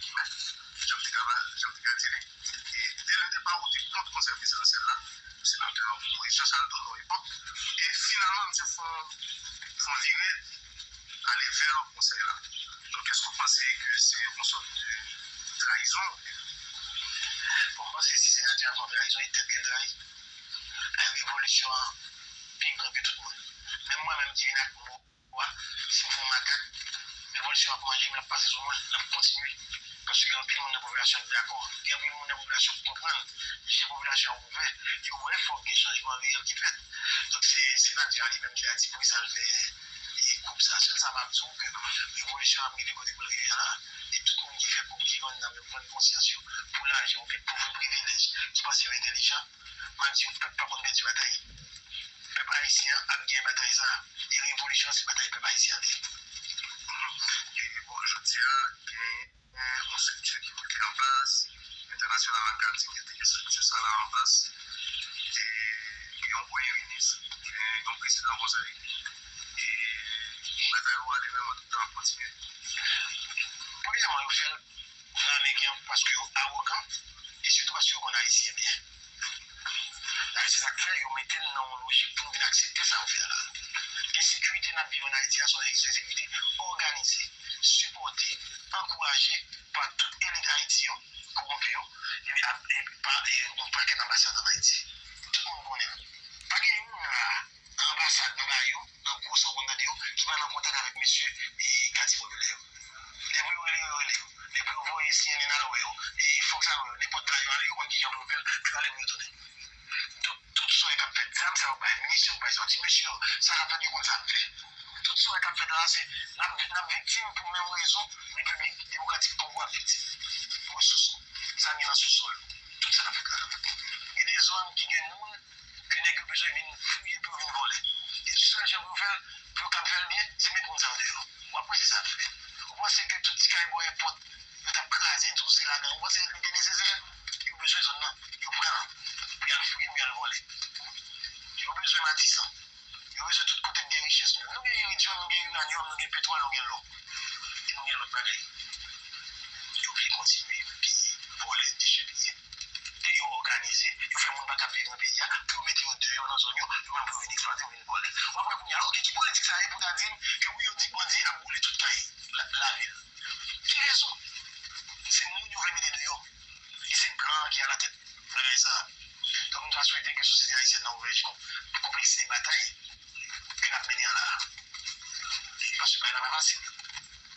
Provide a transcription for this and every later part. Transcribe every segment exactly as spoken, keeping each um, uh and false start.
Jan m te ka, jan m te ka di li, e dè le depa, ou te kont konsèy prezidansyèl la, senatè Moïse Jean Charles tou nan epòk, e finalman, misye fè yon, fè yon vire ale vè konsèy la. Donk, èske w panse ke se yon sòt de trayizon? Bon, m panse si senatè a fè yon trayizon, e tèt li l trayi. Revolisyon an pi gran ke tout moun. Menm mwen menm ki vin ak mo a, si m fè yon makak, revolisyon ap manje m, l ap pase sou mwen, l ap kontinye. Paske gen anpil moun nan popilasyon ki dakò, gen anpil moun nan popilasyon ki konprann. Je popilasyon an ouvè, yo wè fòk gen chanjman reyèl ki fèt. Donk, se, se senatè a li menm ki ta di poukisa l fè e koup sa. Sèl sa m ap di w ke revolisyon ap rive kote pou l rive a la. E tout moun ki fè koup, ki vann nanm yo, vann konsyans yo pou lajan oubyen pou privilèj, ki panse yo entèlijan, m ap di w, pèp pa konn pèdi batay. Pèp ayisyen an ap genyen batay sa a. E revolisyon an se batay pèp ayisyen an li ye. E bon, jodi a, gen yon estrikti ki mete an plas. Entènasyonal la ka di gen de estrikti sa la an plas. E gen yon premye minis, gen yon prezidan konsèy. E batay yo ale menm an tout tan ap kontinye. Premyèman, yo fè l nan Ameriken paske yo awogan e sitou paske yo konn Ayisyen byen. Dayè, se sa k fè yo mete n nan yon lojik pou n vin aksepte sa yo fè a la. Ensekirite n ap viv ann Ayiti a se yon ensekirite òganize, sipòte, ankouraje pa tout elit Ayiti yo, kowonpi yo, epi ap, epi pa e, yon pakèt anbasad ann Ayiti. Tout moun konnen l. Pa gen youn la a, nan anbasad, nan bay yo, nan gwo sa w konn tande yo, ki pa nan kontak avèk mesye e katye popilè yo. Lè pou yo rele yo, yo rele yo. Lè pou yo voye C N N al wè yo, e Fox al wè yo, nenpòt la yo ale, yo konn kijan pou yo fè l, pou yo ale, pou yo tounen. Donk, tout sa w wè k ap fèt, zam sa yo bay, minisyon yo bay, sòti mesye yo, sa k ap fèt, yo konn sa ap fè. Tout sa w wè k ap fèt la, se n ap, n ap viktim pou menm rezon Repiblik Demokratik Kongo ap viktim. Pou resous nou, sa n gen nan sousòl nou, tout sa k ap fèt la. Gen de zòn ki gen moun ke nèg yo bezwen vin fouye pou yo vin vòlè. E sèl jan pou yo fè l, pou yo kab fè l byen, se met moun sa yo deyò. W ap wè se sa y ap fè. Ou panse ke tout ti kay bò èpòt yo t ap kraze, di w se lagan, ou panse li te nesesè? Yo bezwen zòn nan, yo pran l pou y al fouye, pou y al vòlè. Yo bezwen Matisan. Yo bezwen tout kote k gen richès nou. Nou gen iridyòm, nou gen iranyòm, nou gen petwòl, nou gen lò. E nou gen lòt bagay. Yo vle kontinye piye, vòlè, dechèpiye. E yo òganize, yo fè moun pa kab viv nan peyi a, pou yo mete yo deyò nan zòn yo, yo menm pou yo vin eksplwate, yo vin vòlè. W ap wè kounye a, oke, ki politik sa ye pou ta di m ke wi, yo di bandi ap boule tout kay la, lavil? Ki rezon? Se moun yo vle mete deyò. E se blan an ki alatèt bagay sa a. Donk, nou ta swete ke sosyete ayisyèn nan ouvè je l pou konpleksite batay ke n ap mennen an la a. Paske bagay la pa fasil.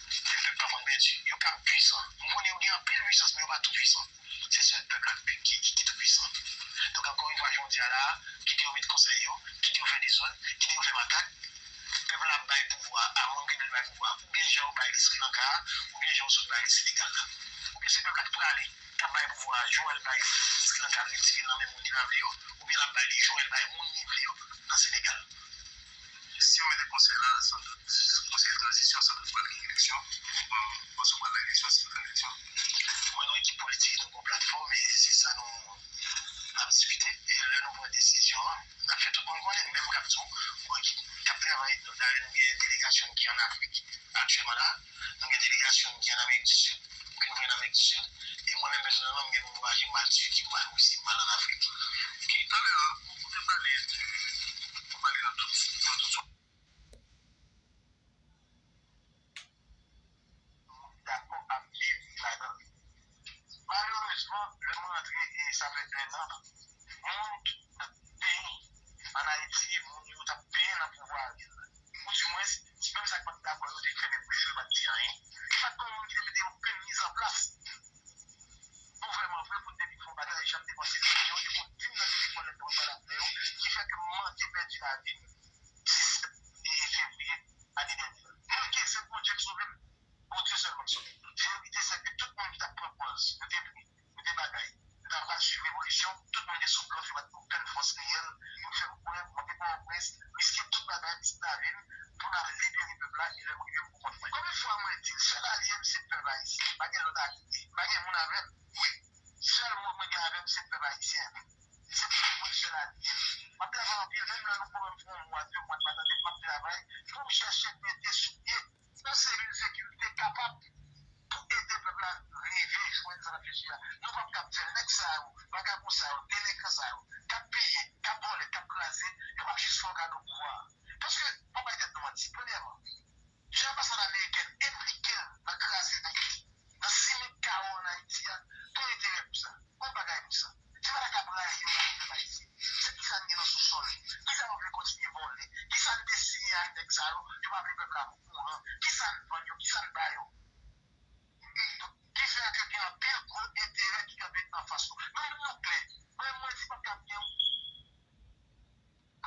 Men pèp pa konn pèdi. Yo kab pwisan. M konnen yo gen anpil pwisans, men yo pa tou pwisan. Se sèl pèp la ki, ki, ki tou pwisan. Donk, ankò yon fwa, jan w di a la a, kite yo met konsèy yo, kite yo fè dezòd, kite yo fè makak. Pèp la ap bay pouvwa a moun ke li bay pouvwa a. Oubyen jan yo bay li Sri Lanka a, oubyen jan yo sot bay li Senegal la. Oubyen se pèp la k prale, k ap bay pouvwa a, jan w wè l bay Sri Lanka, l retire l nan men moun li pa vle yo, oubyen l ap bay li jan w wè l bay moun li vle yo nan Senegal. Si yo mete konsèy la, sandout, konsèy tranzisyon, sandout pral gen eleksyon. Bon, panse pral gen eleksyon, si pral gen eleksyon. Mwen, nou ekip politik, nou gon platfòm, e se sa nou ap diskite. E lè nou pran desizyon an, n ap fè tout moun konnen. Menm k ap di w, gon ekip k ap travay, dayè nou gen delegasyon ki ann Afrik aktyèlman la. Nou gen delegasyon ki ann Amerik di Sid, ke nou voye nan Amerik di Sid. E mwen menm pèsonèlman, m gen pou m vwayaje, m al Tiki, m al Risi, m al ann Afrik. Talè a, ou te pale de, ou pale nan tout, nan tout sa. Dakò ak byen viv ladan l. Malerezman, lè m rantre, e sa fè en an, moun t ap penyen ann Ayiti, moun yo t ap penyen nan pouvwa Ariel la. Oudimwens, ti menm sa k pa t dakò yo te fèmen bouch yo, yo pa t di anyen. E pa t gen yon moun ki te mete okenn mizanplas pou vrèman vre, pou n te vin fè yon batay, jan m te panse l te ye, yo te konn di m nan telefòn lè m te konn pale avè yo, ki fè ke m manke pèdi lavi m disèt fevriye ane dènye a. Manke, se Bondye k sove m. Bondye sèlman k sove m. Verite se ke tout moun ki t ap pran pòz, yo te vle, yo te bagay, yo ta pral swiv revolisyon, tout moun te sou blòf, yo pa t gen okenn fòs reyèl pou fè m kwè, monte Pòtoprens, riske tout bagay, riske lavi m, pou n al libere pèp la, e lè m rive m pou kont mwen. Konbyen fwa mwen di l, sèl alye m se pèp ayisyen, pa gen lòt alye, pa gen moun avè m. Wi, sèl moun mwen gen avè m se pèp ayisyen. Se pèp mwen sèl alye m. M ap travay anpil, menm lè nou pwoblèm fè yon mwa, de mwa, n pa tande m, m ap travay pou m chèche mete sou pye yon selil sekirite kapab pou ede pèp la reyèlman. Sa n ap chèche a. Nou p ap kab fè l. Nèg sa yo, vagabon sa yo, delenkan sa yo, k ap piye, k ap vòlè, k ap kraze, yo p ap jis fè w kado pouvwa a. Paske, pa bay tèt nou manti, premyèman, jan anbasad amerikèn enplike l nan kraze Ayiti, nan simen kawo ann Ayiti a, gon enterè pou sa, gon bagay pou sa. Se pa ta kab rayi yo, pa pèp Ayisyen. Se kisa n gen nan sousòl? Kisa yo vle kontinye vòlè? Kisa n te siyen ak nèg sa yo? Yo pa vle pèp la kouran. Kisa n vann yo? Kisa n ba yo? Ki fè ke gen anpil gwo enterè ki kanpe anfas nou. Men nou klè. Mwen, mwen di pa kab gen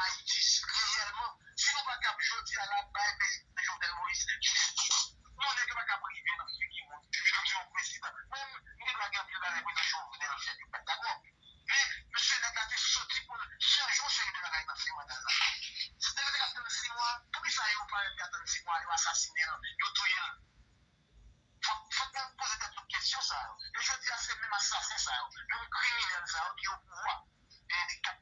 Ayiti reyèlman. Si nou pa kab jodi a la bay peyi Jovenel Moïse jistis. Yon nèg pa kab rive nan figi moun. Yo di yon prezidan. Mwen, m gen dwa gen anpil bagay prezidan Jovenel fè ke m pa t dakò. Men, mesye nèg la te soti pou l chanje yon seri de bagay nan fin manda l la. Si nèg la te ka tann sis mwa, poukisa yo pa menm ka tann sis mwa, yo asasinen l, yo touye l? Fòk, fòk nou poze tèt nou kesyon sa yo. E jodi a, se menm asasen sa yo, menm kriminèl sa yo ki o pouvwa. E k ap